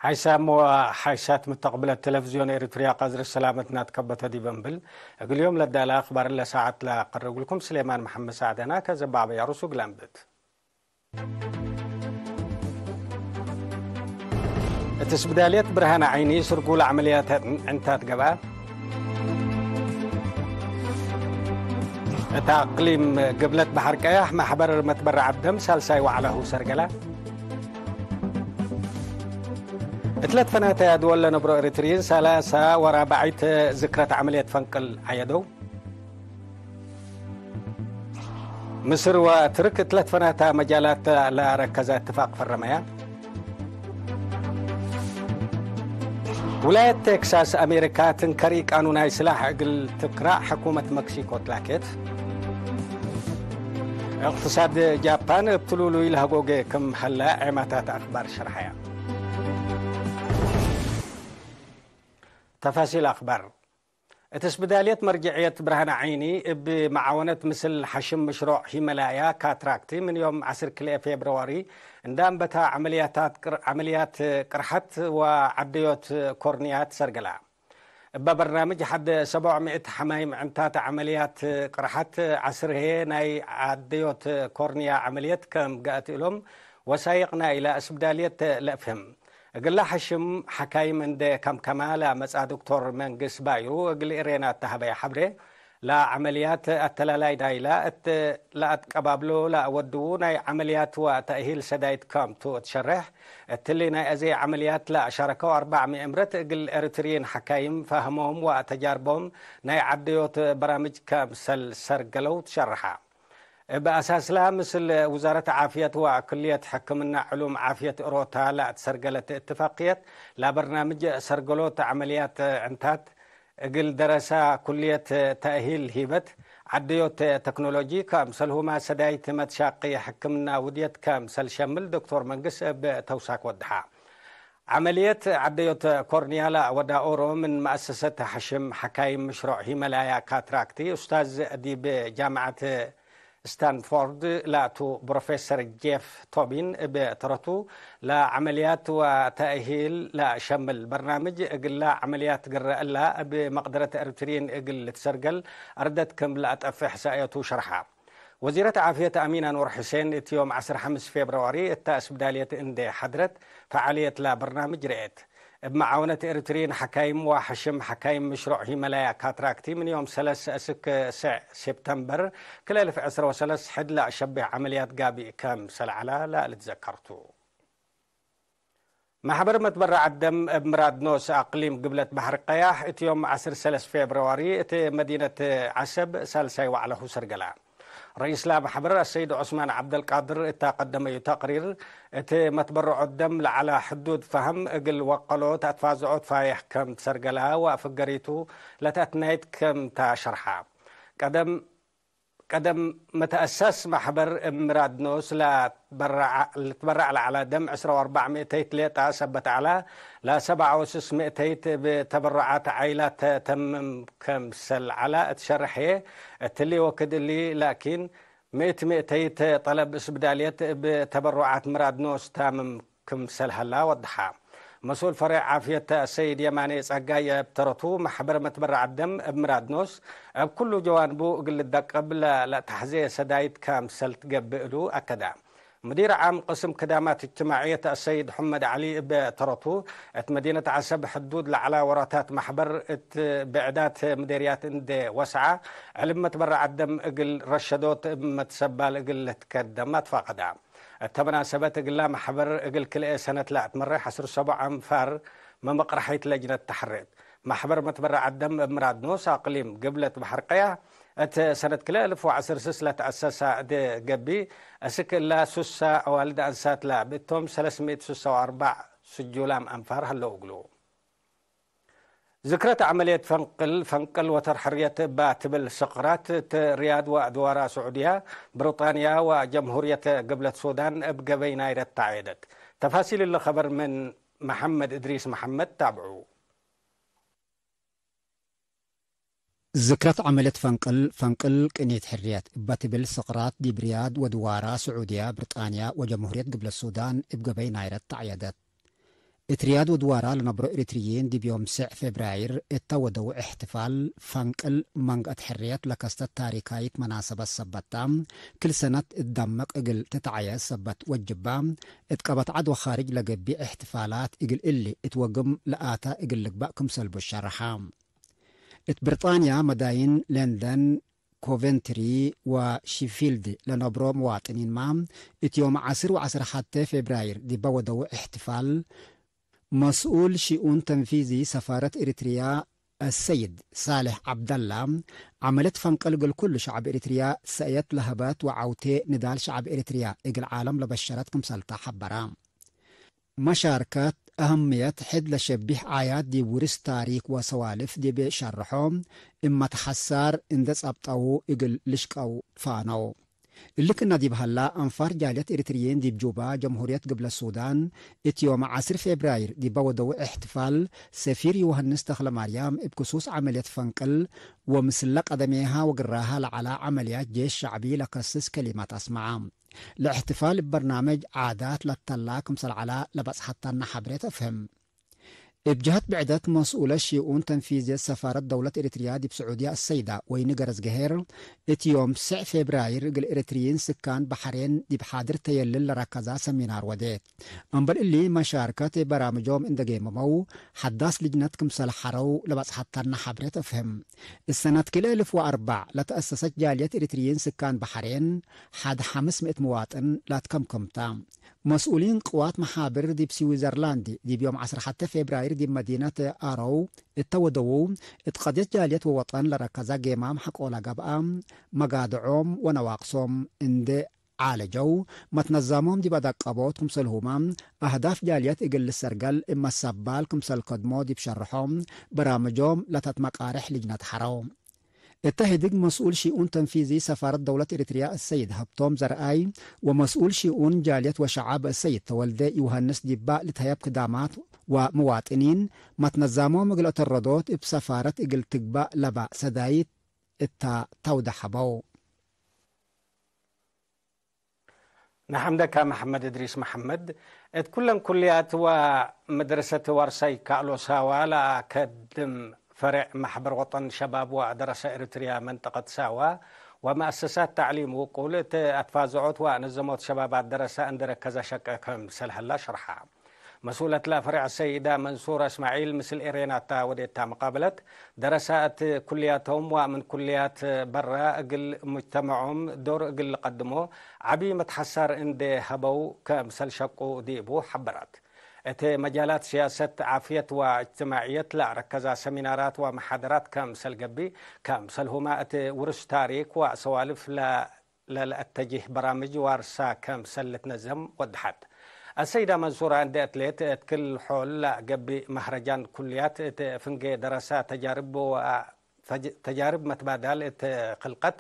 ሓይሳም ወሓይሳት ምተቕብለት ቴሌቪዝዮን ኤሪትርያ ቀዝሪ ሰላመት ናትከበተ ዲበንብል እግልዮም ለዳላ ኣኽባር ለሰዓት ላቀረብልኩም ስሌማን መሓመድ ሳዕደና ከዘባዕበያ ሩሱ ግላምብት። እቲ ስብዳልየት ብርሃን ዓይኒ ስርጉል ዓመልያት ዕንታት ገባ። እታ ኣቅሊም ግብለት ባሕር ቀያሕ ማሕበር መትበራ ዓደም ሳልሳይ ዋዕላሁ ሰርገላ። እትለት ፈናተያ ድወለ ነብሮ ኤሪትሪን ሰላሳ ወራባዒት ዝክረት ዓመልየት ፈንቅል ዓየደው። ምስር ወትርክ እትለት ፈናታ መጃላት ለረከዛ እትፋቅ ፈረመያ። ውላየት ቴክሳስ ኣሜሪካ ትንከሪ ቃኑናይ ስላሕ እግል ትክራዕ ሕኩመት መክሲኮ ትላኬት። እቅትሳድ ጃፓን እብትሉሉይ ለህጎገ ክም ሀላ ዔማታት ኣኽባር ሸርሓያ። ተፋሲል ኣኽባር። እቲ ስብዳልየት መርጅዕየት ብርሃን ዓይኒ እብ መዓወነት ምስል ሓሽም ምሽሮዕ ሂመላያ ካትራክቲ ምን ዮም ዓስር ክልኤ ፌብርዋሪ እንዳ እምበታ ዓመልያታት ቅር-፣ ዓመልያት ቅርሓት ወዓደዮት ኮርንያት ሰርገላ። እባ በርናምጅ ሓደ ሰብዖ ሚእት ሓማይም ዕንታት ዓመልያት ቅርሓት ዓስርሄ ናይ ዓደዮት ኮርንያ ዓመልየት ከም ጋእት እሎም ወሳይቕና ኢላ እስብዳልየት ለእፍህም። እግላ ሐሽም ሐካይም እንደ ከምከማ ላመጻ ዶክቶር መንግስ ባይሩ እግል ኤሬና እተሀበየ ሐብሬ፣ ላዐመልያት አተላላይ ናይላ እት ላአትቀባብሎ ላአወድዉ ናይ ዐመልያት ወተእሂል ሰዳይት ከምቱ እትሸሬሕ፣ እትሊ ናይ አዜ ዐመልያት ላአሻረከው አርባዕ ምእምረት እግል ኤሪትሪይን ሐካይም ፈህሞም ወተጃርቦም ናይ ዐደዮት በራምጅ ከምሰል ሰርገለው ትሸርሐ። እብ አሳስላ ምስል ውዛረት ዓፍየት ወክልየት ሕክምና ዕሉም ዓፍየት እሮታ ለአትሰርገለት እትፋቅየት፣ ላበርናምጅ ሰርገሎት ዐመልያት ዕንታት እግል ደረሳ ኩልየት ተእሂል ሂበት፣ ዐደዮት ተክኖሎጂ ከምሰልሁማ ሰዳይት መትሻቂ ሕክምና ውድየት ከምሰል ሸምል ዶክቶር መንግስ እብ ተውሳክ ወድሓ። ዐመልየት ዐደዮት ኮርንያ ለአወዳኦሮ ምን መአሰሰት ሐሽም ሐካይም ምሽሮዕ ሂመላያ ካትራክቲ ኡስታዝ ዲብ ጃምዐት ስታንፎርድ ላቱ ፕሮፌሰር ጄፍ ቶቢን እብ ተረቱ፣ ለዐመልያት ወተእሂል ለሸምል በርናምጅ እግላ ዐመልያት ግረ እላ እብ መቅደረት ኤሪትሪን እግል ልትሰርገል አርደት ክም ለአጠፍሕ ሰእየቱ ሸርሓ። ወዚረት ዓፍየት አሚን አንወር ሑሴን እቲ ዮም ዐስር ሐምስ ፌብርዋሪ እታ እስብዳልየት እንዴ ሐድረት ፈዓልየት ለበርናምጅ ረኤት። እብ መዓውነት ኤሪትሪን ሐካይም ወሐሽም ሐካይም ምሽሮዕ ሂመላያ ካትራክቲ ምን ዮም ሰለስ እስክ ስዕ ሴፕተምበር ክልኤ እልፍ ዕስራ ወሰለስ ሕድ ለአሸቤህ ዐመልያት ጋቢእ ከም ሰልዐላ ለልትዘከርቱ። ማሕበር መትበራዕ ደም እብ ምራድኖስ አቅሊም ግብለት ባሕር ቀያሕ እቲ ዮም ዐስር ሰለስ ፌብርዋሪ እቲ መዲነት ዐሰብ ሳልሳይ ዋዕለሁ ሰርገላ። ረኢስ ላማሕበር አሰይድ ዑስማን ዐብደልቃድር እታ ቀደመዩ ተቅሪር፣ እቲ መትበርዖት ደም ለዐላ ሕዱድ ፈህም እግል ወቀሎት አትፋዝዖት ፋየሕ ከም ትሰርገላ ወአፍገሪቱ ለተአትናይት ከም ታሸርሓ። ቀደም ቀደም መተአሳስ ማሕበር እብ ምራድኖስ ለትበራዕ ለዐላ ደም ዕስራ ወአርባዕ ምእተይት ሌጣ ሰበት ዐላ፣ ለሰብዓ ወስስ ምእተይት እብ ተበሩዓት ዓይላት ተምም ከምሰል ዐላ እት ሸርሕ ህዬ፣ እትሊ ወክድ እሊ ላኪን ምእት ምእተይት ጠለብ እስብዳልየት እብ ተበሩዓት ምራድኖስ ታምም ክምሰል ሀላ ወድሓ። መስኡል ፈሬዕ ዓፍየት አሰይድ የማኔ ጸጋይ እብ ተረቱ፣ ማሕበር መትበራዕ ደም እብ ምራድኖስ እብ ኩሉ ጀዋንቡ እግል ልደቅብ ለተሐዜ ሰዳይት ከምሰል ትገብእ እሉ አከዳ። ሙዲር ዓም ቅስም ክዳማት እጅትማዕየት አሰይድ ሑመድ ዐሊ እብ ተረቱ፣ እት መዲነት ዐሰብ ሕዱድ ለዐላ ወራታት ማሕበር እት ብዕዳት ምዴርያት እንዴ ወስዓ፣ ዕልም መትበራዕ ደም እግል ረሸዶት እብ መትሰባል እግል ልትከደም አትፋቀዳ። እተ መናሰበት እግላ ማሕበር እግል ክልኤ ሰነት ለአትመሬሕ ዐስር ሰቡዕ አንፋር መመቅረሐይት ለጅነት ተሐሬት። ማሕበር መትበራዕ ደም እብ ምራድኖስ አቅሊም ግብለት ባሕር ቀያሕ እት ሰነት ክልኤ እልፍ ወዐስር ስስ ለተአሰሳ እት ገቢ እስክ እላ ሱሳ አዋልድ አንሳት ለብእቶም ሰለስ ምእት ሱሳ ወአርባዕ ስጁላም አንፋር ሀለው እግሉ። ዝክረት ዐመልየት ፈንቅል፣ ፈንቅል ወተር ሕርየት እባ ትብል ስቅራት እት ሪያድ ወአድዋራ ስዑድያ፣ ብሪጣንያ ወጀምሁርየት ግብለት ሱዳን እብ ገበይ ናይረት ተዐየደት። ተፋሲል እሊ ኸበር ምን መሐመድ እድሪስ መሐመድ ታብዑ። ዝክረት ዐመልየት ፈንቅል፣ ፈንቅል ቅንየት ሕርየት እባ ትብል ስቅራት ዲብ ሪያድ ወድዋራ ስዑድያ፣ ብሪጣንያ ወጀምሁርየት ግብለት ሱዳን እብ ገበይ ናይረት ተዐየደት። እትርያድ ወድዋራ ለነብሮ ኤሪትርይን ዲብ ዮም ስዕ ፌብራይር እታ ወደዊ እሕትፋል ፈንቅል መንገት ሕርየት ለከስተት ታሪካይት መናሰበት ሰበታ፣ ክል ሰነት እት ደምቅ እግል ትትዓየ ሰበት ወጅባ፣ እት ቀበት ዐድ ወኻርጅ ለገብእ እሕትፋላት እግል እሊ እት ወግም ለኣታ እግል ልግባእ ክምሰል ቡ ሸረሓ። እት ብርጣንያ መዳይን ለንደን፣ ኮቨንትሪ ወሺፊልድ ለነብሮ መዋጥኒንማ፣ እት ዮም ዐስር ወዐስር ሐተ ፌብራይር ዲበ ወደዊ እሕትፋል፣ መስኡል ሺኡን ተንፊዚ ሰፋረት ኤሪትርያ አሰይድ ሳልሕ ዐብደላ፣ ዐመልየት ፈንቅል እግል ኩሉ ሸዕብ ኤሪትርያ ሰእየት ለሀበት ወዐውቴ ንዳል ሸዕብ ኤሪትርያ እግል ዓለም ለበሸረት ክምሰልታ ሐበራ። መሻርከት አህምየት ሕድ ለሸቢሕ ዓያት ዲብ ውርስ ታሪክ ወሰዋልፍ ዲብ ሸርሖ፣ እመት ሐሳር እንዴ ጸብጠው እግል ልሽቀው ፋነው። እሊ ክእነ ዲብ ሀላ፣ አንፋር ጃልየት ኤሪትርይን ዲብ ጁባ፣ ጀምሁርየት ግብለ ሱዳን፣ እት ዮም ዐስር ፌብራይር ዲበ ወደዊ እሕትፋል፣ ሰፊር ዮሃንስ ተኽለማርያም እብ ክሱስ ዐመልየት ፈንቅል ወምስለ ቀደሜሃ ወግራሃ ለዐላ ዐመልያት ጄሽ ሸዕቢ ለከስስ ከሊማት አስመዐ። ለእሕትፋል እብ በርናምጅ ዓዳት ለተላ ክምሰል ዐላ ለበጽሐተና ሐብሬት አፍህም። እብ ጀሀት ብዕደት መስኡለ ሺኡን ተንፊዝየት ሰፋረት ደውለት ኤሪትርያ ዲብ ስዑድያ አሰይዳ ወይኒ ገረዝገሄር፣ እት ዮም ስዕ ፌብራይር እግል ኤሪትርይን ስካን በሐሬን ዲብ ሓድር ተየልል ለረከዛ ሰሚናር ወዴት። እምበል እሊ መሻርከት በራምጆም እንደ ጌመመው፣ ሐዳስ ልጅነት ክምሰል ሐረው ለበጽሐተና ሐብሬት አፍህም። እሰነት ክልኤ እልፍ ወአርባዕ ለተአሰሰት ጃልየት ኤሪትርይን ስካን በሐሬን ሐድ ሐምስ ምእት መዋጥን ላትከምከምታ። መስኡሊን ቅዋት መሓብር ዲብ ስዊዘርላንድ ዲብ ዮም ዐስር ሐተ ፌብራይር ዲብ መዲነት አረው እተ ወደዉ፣ እት ቀድየት ጃልየት ወወጠን ለረከዛ ጌማም ሐቆላ ገብአ፣ መጋድዖም ወነዋቅሶም እንዴ ዓለጀው፣ መትነዛሞም ዲብ አደቀቦት ክምሰልሁመ፣ አህዳፍ ጃልየት እግል ልሰርገል እመ ሰባል ክምሰል ከድሞ ዲብ ሸርሖም፣ በራምጆም ለተትመቃርሕ ልጅነት ሐረው። እተ ህድግ መስኡል ሺኡን ተንፊዚ ሰፋረት ደውለት ኤሪትርያ አሰይድ ሀብቶም ዘርአይ ወመስኡል ሺኡን ጃልየት ወሸዓብ አሰይድ ተወልደ ዮሃንስ ዲባ ልትሀየብ ክዳማት ወምዋጥኒን መትነዛሞም እግል አተረዶት እብ ሰፋረት እግል ትግባእ ለባእ ሰዳይት እታ ተውደ ሐበው። ንሐምደካ መሐመድ እድሪስ መሐመድ። እት ኩለን ኩልያት ወመድረሰት ዋርሳይ ካእሎ ሳዋ ለአከድም ፈሬዕ ማሕበር ወጠን ሸባብ ወደረሰ ኤሪትርያ መንጠቀት ሳዋ ወመአሰሳት ተዕሊም ውቁል እት አትፋዘዖት ወአነዘሞት ሸባባት ደረሳ እንደ ረከዛ ሸቀ ከምሰል ሀላ ሸርሓ። መስኡለት ለፈሬዕ ሰይዳ መንሱራ እስማዒል ምስል ኤሬና እታ ወዴታ መቃበለት፣ ደረሳ እት ኩልያቶም ወምን ኩልያት በራ እግል ሙጅተመዖም ዶር እግል ልቀድሞ ዐቢ መትሐሳር እንዴ ሀበው ከምሰል ሸቁ ዲቡ ሐበራት። እት መጃላት ስያሰት፣ ዓፍየት ወእጅትማዕየት ለአረከዛ ሰሚናራት ወመሓደራት ከምሰል ገብእ፣ ከምሰልሁመ እት ውርስ ታሪክ ወሰዋልፍ ለ ለለአተጅህ በራምጅ ዋርሳ ከምሰል ልትነዘም ወደሐት። አሰይዳ መንሱራ እንዴ አትሌት እት ክል ሖል ለገብእ መህረጃን ኩልያት እት ፍንጌ ደረሳ ተጃርብ ወ-፣ ፈጅ-፣ ተጃርብ መትባዳል እት ክልቀት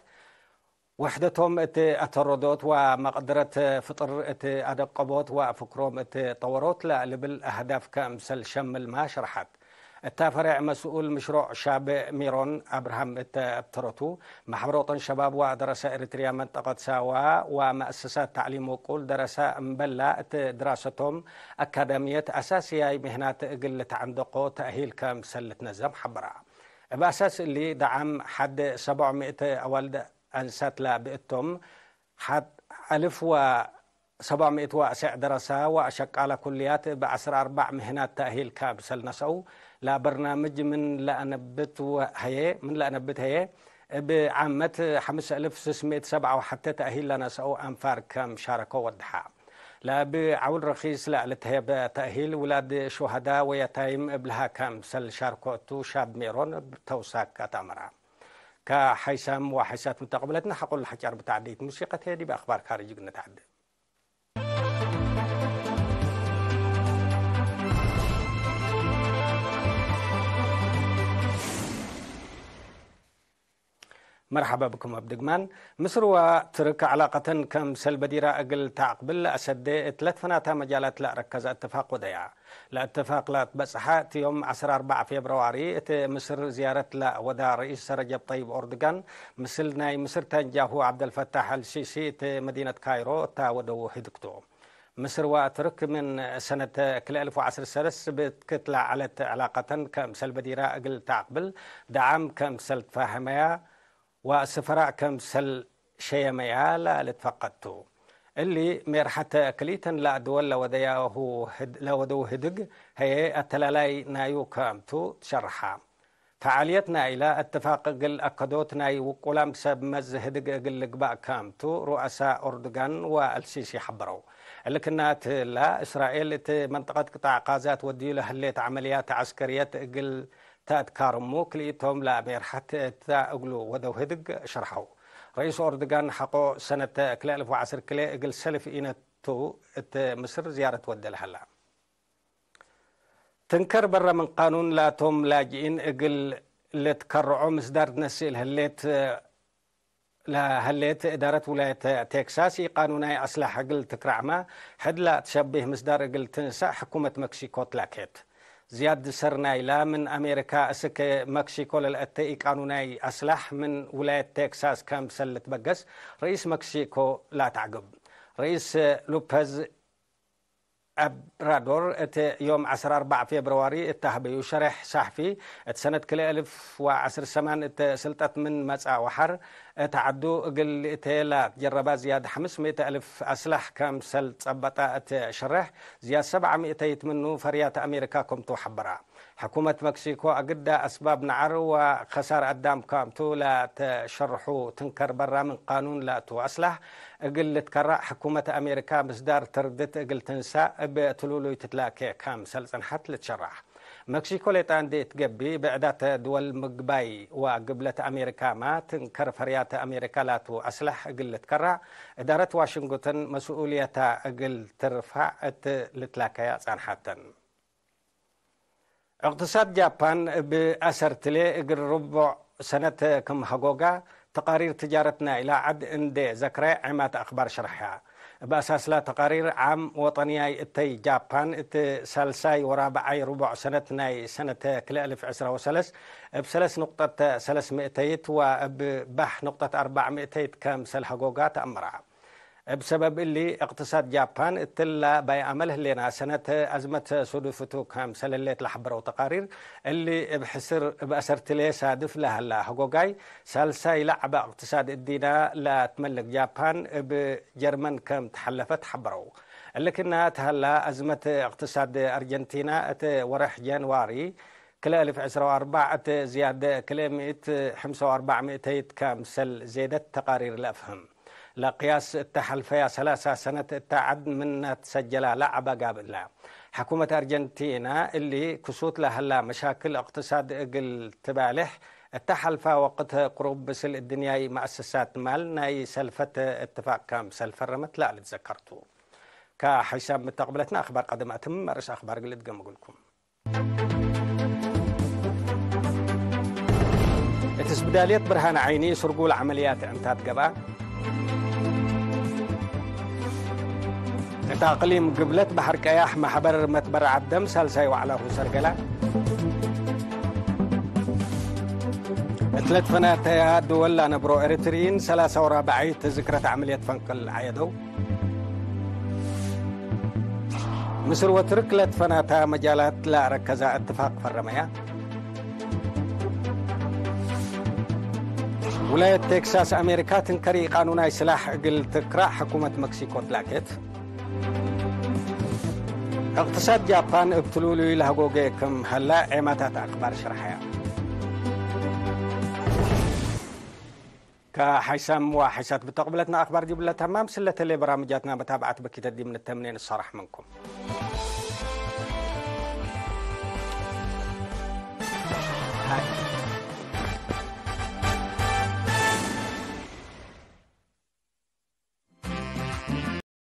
ውሕደቶም እት አተረዶት ወመቅድረት ፍጥር እት አደቀቦት ወፍክሮም እት ጠወሮት ለልብል አህዳፍ ከምሰል ሸምልማ ሸርሐት። እታ ፈሬዕ መስኡል ምሽሮዕ ሻብ ሜሮን አብርሃም እተ እብ ተረቱ፣ ማሕበር ወጠን ሸባብ ወደረሰ ኤሪትርያ መንጠቀት ሳዋ ወመአሰሳት ተዕሊም ውቁል ደረሳ እምበላ እት ድራሰቶም አካዳምየት አሳስያይ ምህናት እግል ልተዐንደቆ ተእሂል ከምሰል ልትነዘም ሐበራ። እብ አሳስ እሊ ደዓም ሐድ ሰብዕ ምእት አዋልድ አንሳት ለብእቶም ሐድ አልፍ ወ ሰብዕ ምእት ወአስዕ ደረሳ ወአሸቃለ ኩልያት እብ ዐስር አርባዕ ምህናት ተእሂል ከምሰል ነሰኡ ለበርናምጅ ምን ለአነብት ወ-፣ ሀየ፣ ምን ለአነብት ሀየ፣ እብ ዓመት ሐምስ አልፍ ስስ ምእት ሰብዓ ወሐተ ተእሂል ለነሰኡ አንፋር ከም ሻረኮ ወድሓ። ለእብ ዐውል ረኺስ ለልትሀየብ ተእሂል ውላድ ሹሀዳ ወየታይም እብልሃ ከምሰል ሻርኮ እቱ ሻብ ሜሮን እብ ተውሳክ አትአመራ። ከሐይሳም ወሐይሳት ምተቅብለትና ሐቆል ለሐጫር ብታዕዲት ሙሲቀት ዲብ አኽባር ካርጅ ግነታዕድ። መርሐባ ብኩም እብ ድግማን። ምስር ወትርክ ዐላቀተን ከምሰል በዲራ እግል ተአቅብል ለአሰዴ እት ለትፈናታ መጃላት ለአረከዘ እትፋቅ ወደያ። ለእትፋቅ ለአትበጽሐ እት ዮም ዐስር አርባዕ ፌብርዋሪ እት ምስር ዝያረት ለወዳ ረኢስ ረጀብ ጠይብ ኦርድጋን ምስል ናይ ምስር ተንጃሁ ዐብደልፈታሕ አልሲሲ እት መዲነት ካይሮ እታ ወደው ህድግቱ። ምስር ወትርክ ምን ሰነት ክልኤ እልፍ ወዓስር ሰለስ ብትክትላ ዐለት ዕላቀተን ከም ሰልበዲራ እግል ተአቅብል ደዓም ከም ሰልትፋህመያ ወስፈራ ከም ሰል ሸየመያ ላ ልትፈቀቱ። እሊ ሜርሐተ ክሊተን ላ ድወል ለወደያሁ ህድ-፣ ለወደው ህድግ ሀየ አተላላይ ናዩ ከምቱ ትሸርሓ። ፈዓልየት ናይላ እትፋቅ እግል አከዶት ናይ ውቁላም ሰብ መዝ ህድግ እግል ልግባእ ከምቱ ሩአሳ ኦርዱጋን ወአልሲሲ ሐበረው። እልክናት ላ እስራኤል እቲ መንጠቀት ቅጣዕ ቃዛት ወድዩ ለህሌት ዐመልያት ዐስከርየት እግል ተአትካርሙ ክልኢቶም ለአሜርሐት እታ እግሉ ወደው ህድግ ሸርሐው። ረኢስ ኦርዱጋን ሐቆ ሰነት ክልኤ እልፍ ወዐስር ክልኤ እግል ሰልፍ ኢነቱ እት ምስር ዝያረት ወደ ለሀላ። ትንከር በረ ምን ቃኑን ላቶም ላጅኢን እግል ልትከርዖ ምስዳር ትነስእ ለህሌት፣ ለህሌት እዳረት ውላየት ቴክሳስ ኢቃኑናይ አስላሕ እግል ትክራዕማ ሕድላ ትሸቢህ ምስዳር እግል ትንሳእ ሕኩመት መክሲኮ ትላኬት። ዝያድ ሰር ናይላ ምን አሜሪካ እስክ መክሲኮ ለልአተ ኢቃኑናይ አስላሕ ምን ውላየት ቴክሳስ ከምሰል ልትበገስ ረኢስ መክሲኮ ላተዕግብ። ረኢስ ሉፐዝ ኦብራዶር፣ እቲ ዮም ዐስራ አርባዕ ፌብርዋሪ እተህበዩ ሸሬሕ ሳሕፊ፣ እቲ ሰነት ክልኤ እልፍ ወዐስር ሰማን እቲ ስልጠት ምን መጽአ ወሐር፣ እቲ ዓዱ እግል ልእተየላ ጀረባ ዝያድ ሐምስ ሚእቲ እልፍ አስላሕ ከምሰል ጸበጠ እቲ ሸሬሕ፣ ዝያድ ሰብዓ ሚእተይት ምኑ ፈርያት አሜሪካ ከምቱ ሐበራ። ሕኩመት መክሲኮ አግዳ አስባብ ነዓር ወኸሳር አዳም ካምቱ ለተሸርሑ ትንከር በራ ምን ቃኑን ለአቱ አስላሕ እግል ልትከራዕ ሕኩመት አሜሪካ ምስዳር ትርድት እግል ትንሳእ እብ ትሉሉይ ትትላኬ ከምሰል ጽንሐት ልትሸራሕ። መክሲኮ ሌጣ እንዴ እትገቢ ብዕዳተ ድወል ምግባይ ወግብለት አሜሪካ ማ ትንከር ፈርያተ አሜሪካ ላቱ አስላሕ እግል ልትከራዕ እዳረት ዋሽንግተን መስኡልየታ እግል ትርፋዕ እት ልትላከያ ጻንሓተን። እቅትሳድ ጃፓን እብ አሰርትሌ እግል ርቦዕ ሰነት ክም ሀጎጋ ተቃሪር ትጃረት ናይላ ዐድ እንዴ ዘክረ ዔማት አክባር ሸርሐያ። እብ አሳስላ ተቃሪር ዓም ወጠንያይ እተይ ጃፓን እት ሳልሳይ ወራብዓይ ርቦዕ ሰነት ናይ ሰነት ክልኤ እልፍ ዕስራ ወሰለስ እብ ሰለስ ንቁጠት ሰለስ ምእተይት ወእብ ባሕ ንቁጠት አርባዕ ምእተይት ከምሰል ሀጎጋ ተአምራ። እብ ሰበብ እሊ፣ እቅትሳድ ጃፓን እትላ ባይ አመል ህሌና ሰነት አዝመት ሱዱፍቱ ከምሰል ህሌት ለሐበረው ተቃሪር፣ እሊ እብ ሕስር እብ አሰርትሌ ሳድፍ ለሀላ ህጎጋይ፣ ሳልሳይ ለዐበ እቅትሳድ እዲና ለትመልክ ጃፓን እብ ጀርመን ከም ተሐለፈት ሐበረው። እሊ ክና ተሀላ አዝመት እቅትሳድ አርጀንቲና እት ወርሕ ጃንዋሪ ክልኤ እልፍ ዕስራ ወአርባዕ እት ዝያደ ክልኤ ምእት ሐምሳ ወአርባዕ ምእተይት ከምሰል ዜደት ተቃሪር ለአፍህም። ለቅያስ እተ ሐልፈያ ሰላሳ ሰነት እተ ዐድ ምና ትሰጀላ ለዐበ ጋብእላ። ሐኩመት አርጀንቲና እሊ ክሱት ለሀላ መሻክል እቅትሳድ እግል ትባልሕ እተ ሐልፋ ወቅት ቅሩብ ብስል እድንያይ መአሰሳት ማል ናይ ሰልፈት እትፋቅ ከምሰል ፈረመት ለአልትዘከርቱ። ከሐይሳብ ምተቅብለትና አክባር ቀደም አትም መርስ አክባር እግል እድገም እግልኩም። እቲ ስብዳልየት ብርሃን ዓይኒ ስርጉል ዓመልያት ዕንታት ገብአ። እቲ ኣቕሊም ግብለት ባሕር ቀያሕ ማሕበር መትበር ዓደም ሳልሳይ ዋዕላሁ ሰርገላ። እትለት ፈናተያ ድወል ላነብሮ ኤርትርይን ሰላሳ ወራብዓይ ትዝክረት ዓመልየት ፈንቅል ዓየደው። ምስር ወትርክ ለትፈናታ መጃላት ለአረከዛ እትፋቅ ፈረመያ። ውላየት ቴክሳስ አሜሪካ ትንከሪ ቃኑናይ ስላሕ እግል ትክራዕ ሕኩመት መክሲኮ ትላኬት። እቅትሳድ ጃፓን እብ ትሉሉይ ለህጎገ ክም ሀላ ዔማታት አክባር ሸርሐያ። ከሓይሳም ወሓይሳት ብተቕብለትና ኣኽባር ጅብለ ተማም ስለተለ በራምጃትና መታብዓት በኪተ ዲም ንተምኔ ንሰራሕ መንኩም።